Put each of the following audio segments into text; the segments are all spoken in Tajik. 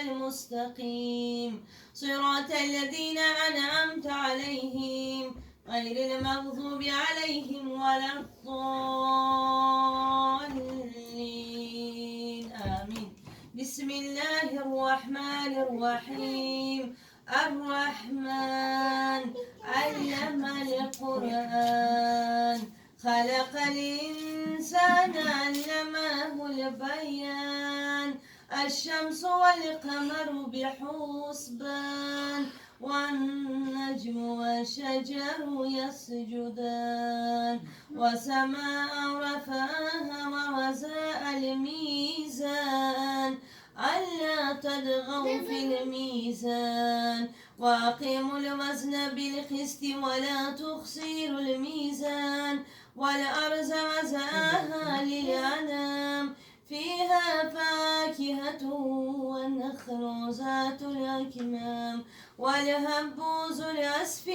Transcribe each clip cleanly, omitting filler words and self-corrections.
المستقيم، صراط الذين أنعمت عليهم، غير المغضوب عليهم ولا الضالين. آمين. بسم الله الرحمن الرحيم. الرحمن علم القرآن، خلق الإنسان، علمه البيان. الشمس والقمر بحسبان، والنجم والشجر يسجدان، وسماء رفعها ووزاء الميزان، ألا تطغوا في الميزان، وأقيموا الوزن بالقسط ولا تخسروا الميزان، والأرض وزعها للأنام، فيها فاكهة والنخل ذات الأكمام، والهب ذو العصف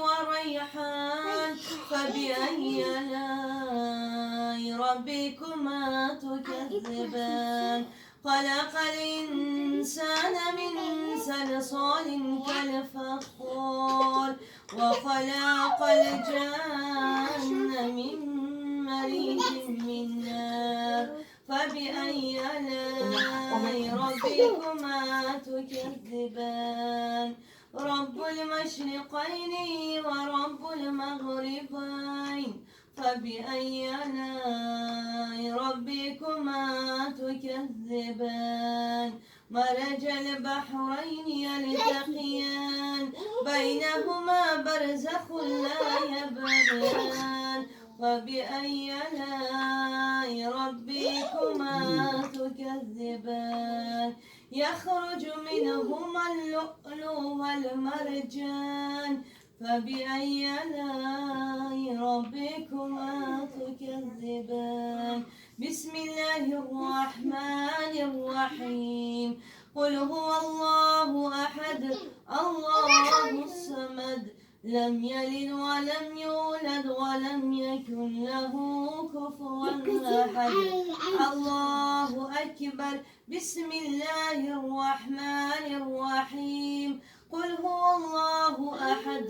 والريحان، فبأي آلاء ربكما تكذبان؟ خلق الإنسان من صلصال كالفخار، وخلق الجان من مريج من نار، فبأي آلاء ربكما تكذبان؟ رب المشرقين ورب المغربين، فبأي آلاء ربكما تكذبان؟ مرج البحرين يلتقيان، بينهما برزخ لا يبغيان، فبأي آلاء ربكما تكذبان؟ يخرج منهما اللؤلؤ والمرجان، فبأي آلاء ربكما تكذبان؟ بسم الله الرحمن الرحيم. قل هو الله أحد، الله الصمد، لم يلد ولم يولد ولم يكن له كفوا أحد. الله أكبر. بسم الله الرحمن الرحيم. قل هو الله أحد،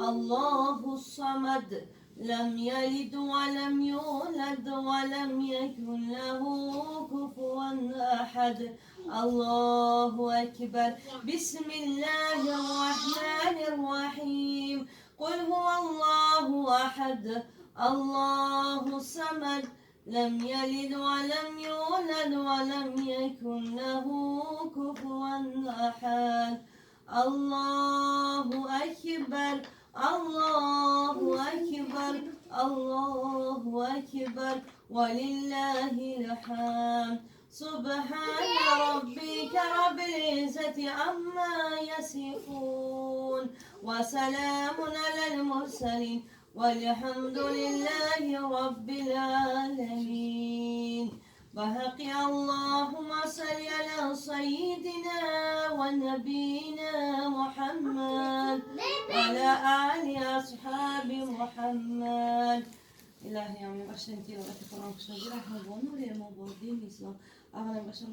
الله الصمد، لم يلد ولم يولد ولم يكن له كفوا أحد. الله أكبر. بسم الله الرحمن الرحيم. قل هو الله أحد، الله الصمد، لم يلد ولم يولد ولم يكن له كفوا أحد. الله أكبر، الله أكبر، الله أكبر، ولله الحمد. سبحان ربك رب العزة عما يصفون، وسلام على المرسلين، والحمد لله رب العالمين. بحق اللهم صل على سيدنا ونبينا محمد وعلى آل أصحاب محمد. إلهي عم بخشنتي وقت قرآن خشنتي رحمة ونور مبادين إسلام أغلى بخشن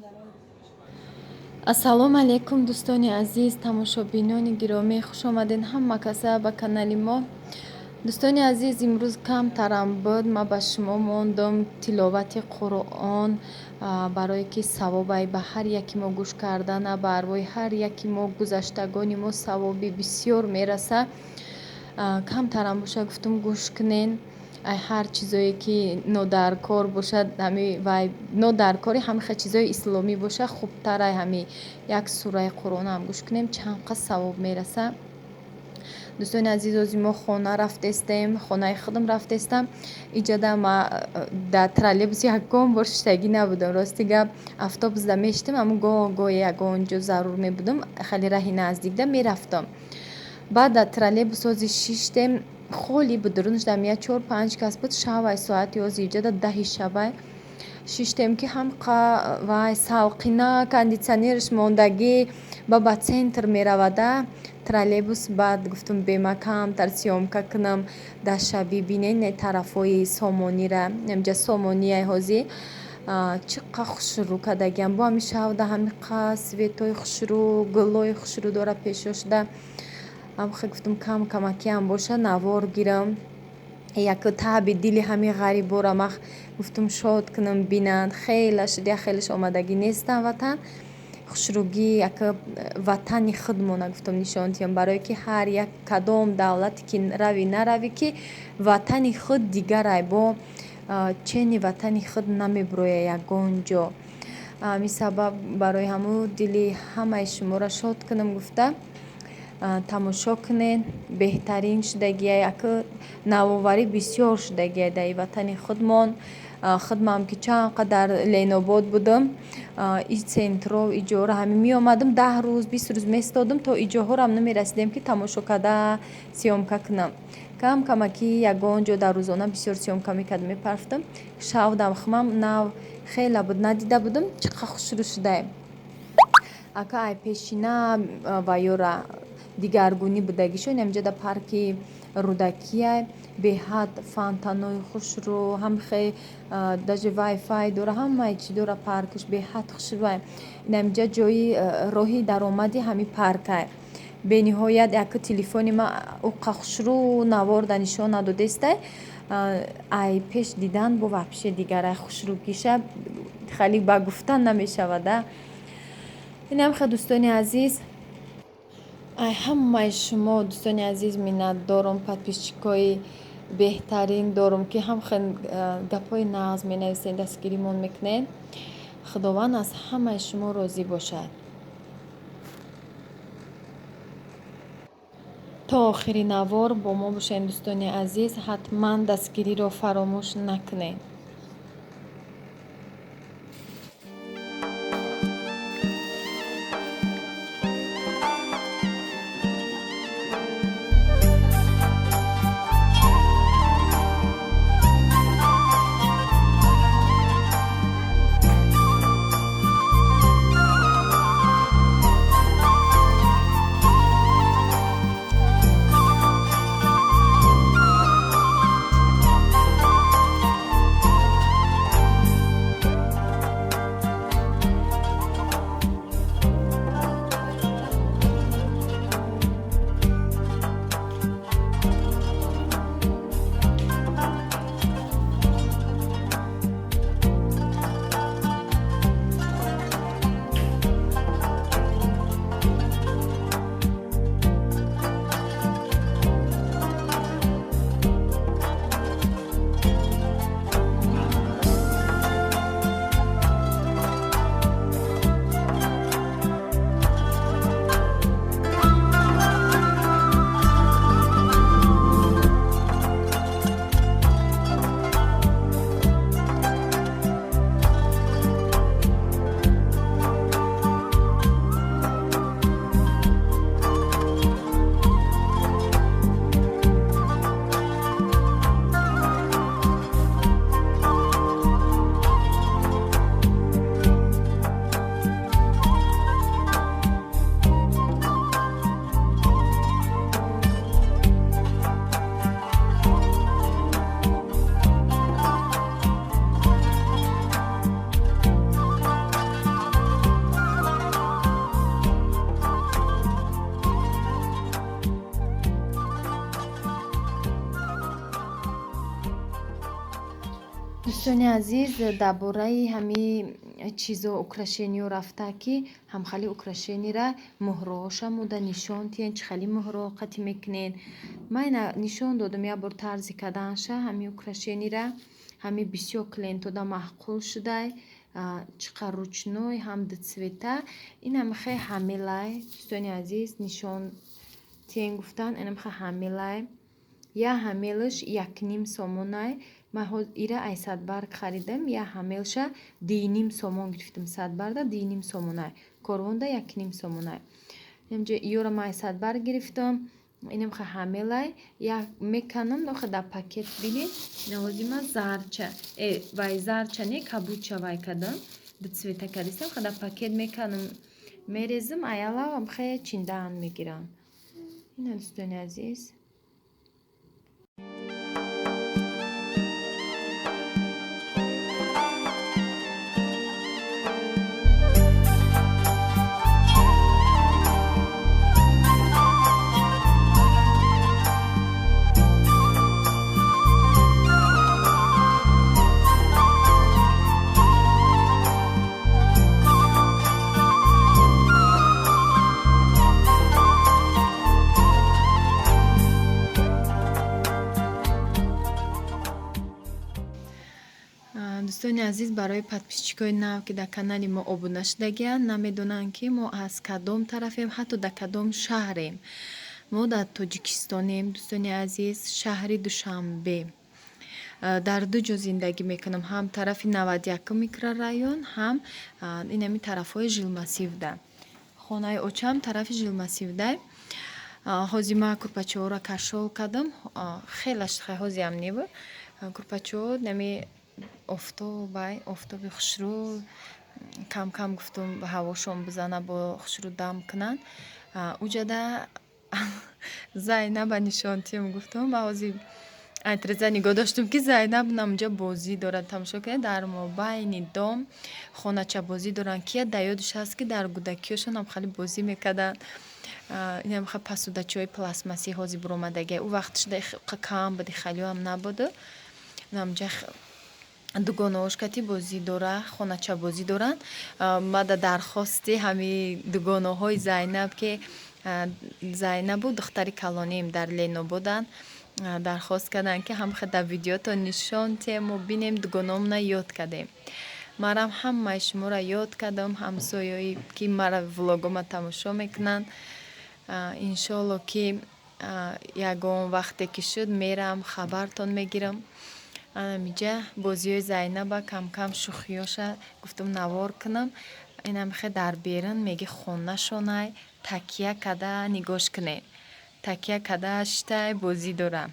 Ассалому алайкум, дӯстони азиз, тамошобинони гиромӣ, хушомадед ҳама каса ба канали мо. Дӯстони азиз, имрӯз камтарам буд, ман ба шумо мондам тиловати Қуръон, барое ки савобай ба ҳар яки мо гӯш кардана, ба арвоҳи ҳар яки мо, гузаштагони мо савоби бисёр мераса. Камтарам боша, гуфтум, гӯш кунен. Ай ҳар чизое ки нодаркор бошад, ҳами вай нодаркори ҳамихел чизои исломӣ боша, хубтар. Ай ҳами як сураи Қуръонам гӯш кунем, чанд қад савоб мераса. Дӯстони азиз, ози мо хона рафтестем, хонаи худам рафтестам. Иҷода ма дар троллейбус ягон бор шиштагӣ набудам. Рости гап, автобусда мешитам, аммо гоҳ гоҳе ягон ҷо зарур мебудам, хеле раҳи наздикда мерафтам. Баъд дар троллейбус ози шиштем, холӣ буд, дурунаш дар як чор панҷ кас буд. Шавай, соати ози иҷода 10-и шабай шиштем, ки ҳамқа вай салқина, кондитсионерш мондагӣ, ба центр меравада троллейбус. Баъд гуфтум, бема камтар съёмка кунам дар шабӣ, бинен тарафҳои Сомонира, инҷа Сомонияй ҳозӣ. Чӣ қа хушрӯ кардагиам, бо ҳами шавда ҳами қа светҳои хушрӯ, гулҳои хушрӯ дора пешо шуда. Ҳамхе гуфтам, кам камакиам боша, навор гирам, як таъби дили ҳами ғарибора ман гуфтам шод кунам, бинанд. Хеле шуд, як хелеш омадагӣ нестам ватан. Хушрӯгӣ як ватани худмона гуфтам нишон диҳам, барое ки ҳар як кадом давлате ки равӣ наравӣ, ки ватани худ дигарай, бо чени ватани худ намебироя ягон ҷо. Ҳамин сабаб барои ҳамун дили ҳамаи шуморо шод кунам гуфта, тамошо кунед. Беҳтарин шудагиай, ака навоварӣ бисёр шудагиай дар ватани худмон. Худмам ки чанд қадар Ленобод будам, и центро иҷора ҳамин меомадам, 10 рӯз, 20 рӯз местодам, то иҷоҳорам намерасидем, ки тамошо карда съёмка кунам. Кам камакӣ ягон ҷо дар рӯзона бисёр съёмка мекардам, мепарфтам. Шавдам хумам нав хеле буд, надида будам, чӣ қа хушрӯ шудай. Ака ай пешина ва ёра дигаргунӣ будагишон. Инамҷа дар парки Рӯдакиай, беҳад фонтанои хушрӯ, ҳамхе даже вайфай дора, ҳамаи чӣ дора, паркаш беҳад хушрӯай. Инамҷа ҷои роҳи даромади ҳамин паркай. Бениҳоят як телефони ман уқа хушрӯ наворда нишон надодестай, ай пеш дидан бо вообще дигарай, хушрӯгиша хеле ба гуфтан намешавада. Инам хе, дӯстони азиз, ай ҳамаи шумо, дӯстони азиз, миннатдорум. Подписчикои беҳтарин дорум, ки ҳам хел гапҳои нағз менависед, дастгиримон мекунед. Худованд аз ҳамаи шумо розӣ бошад. То охири навор бо мо бошед, дӯстони азиз, ҳатман дастгириро фаромӯш накунед. Дӯстони азиз, дар бораи ҳамин чизо, украшениё рафта, ки ҳамхали украшенира муҳроҳоша мода нишон тиҳен, чӣ хели муҳроҳо қатӣ мекунен. Ман ина нишон додам як бор тарзи карданша ҳамин украшенира. Ҳамин бисёр клиентода маъқул шудай, чӣ қадр ручной, ҳам дуцвета. Инам хе ҳамилай, дӯстони азиз, нишон тиҳен гуфтан, инам хе ҳамилай. Як ҳамелаш 1,5 сомонай. Ман ира ай Садбарг харидам, як ҳамелша 2,5 сомон гирифтам. Садбарда 2,5 сомонай, Корвонда 1,5 сомонай. Инҷа иёра ман ай Садбарг гирифтам. Инам хе ҳамелай, як меканам охе дар пакет, бинед, навозима зарча, вай зарча не, кабуча вай кардам, дуцвета кардистам, хе дар пакет меканам, мерезам, аялавам хе чиндаан мегирам. Ина, дӯстони азиз. Дӯстони азиз, барои подписчикои нав, ки дар канали мо обуна шудагианд, намедонанд, ки мо аз кадом тарафем, ҳатто дар кадом шаҳрем. Мо дар Тоҷикистонем, дӯстони азиз, шаҳри Душанбе. Дар ду ҷо зиндагӣ мекунам: ҳам тарафи 91-ум микрорайон, ҳам инами тарафҳои Жилмассивда. Хонаи очам тарафи Жилмассивда. Ҳозир ман курпачаҳоро кашол кардам, хелаш ҳозиам небуд курпачаҳо. Нами офтобай, офтоби хушрӯ, кам кам гуфтум, ҳавошон бизана, бо хушрӯ дам кунанд. Уҷада Зайнаба нишонтиём гуфтум ва ҳозир айтреза нигоҳ доштум, ки Зайнаб намунҷа бозӣ дорад. Тамошо кунед, дар мобайни дом хоначабозӣ доранд. Кия дар ёдаш ҳаст, ки дар кӯдакиёшонам хеле бозӣ мекарданд? Инам пасудачиҳои пластмассӣ ҳозир буромадагия, ӯ вақт шуда кам буди, халиёам набуду. Намунҷа дугонаош кати бозӣ дора, хоначабозӣ доранд. Мада дархости ҳами дугонаҳои Зайнаб, ки Зайнабу духтари калониим дар Ленободанд, дархост карданд, ки ҳамха дар видеото нишон тиҳем, мо бинем, дугонаомона ёд кардем. Марам ҳамаи шуморо ёд кардам, ҳамсоёе ки мара влогома тамошо мекунанд. Иншоалло, ки ягон вақте ки шуд, мерам, хабартон мегирам. Анамиҷа бозиҳои Зайнаба, камкам шӯхиёша гуфтум, навор кунам. Инамихе дар берун меги хонашонай, такя када нигоҳш кунед, такя када шитай, бозӣ дора.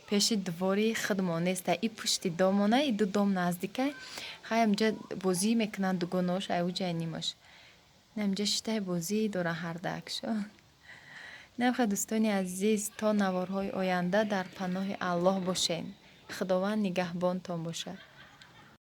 Пеши двори худмон неста, и пушти домона, и ду дом наздикай. Хай, амҷа бозӣ мекунанд дугонаош, ай нимаш инамҷа шитай, бозӣ дора ҳардаакшо. Инамхе, дӯстони азиз, то наворҳои оянда дар паноҳи Аллоҳ бошед. Худованд нигаҳбонтон бошад.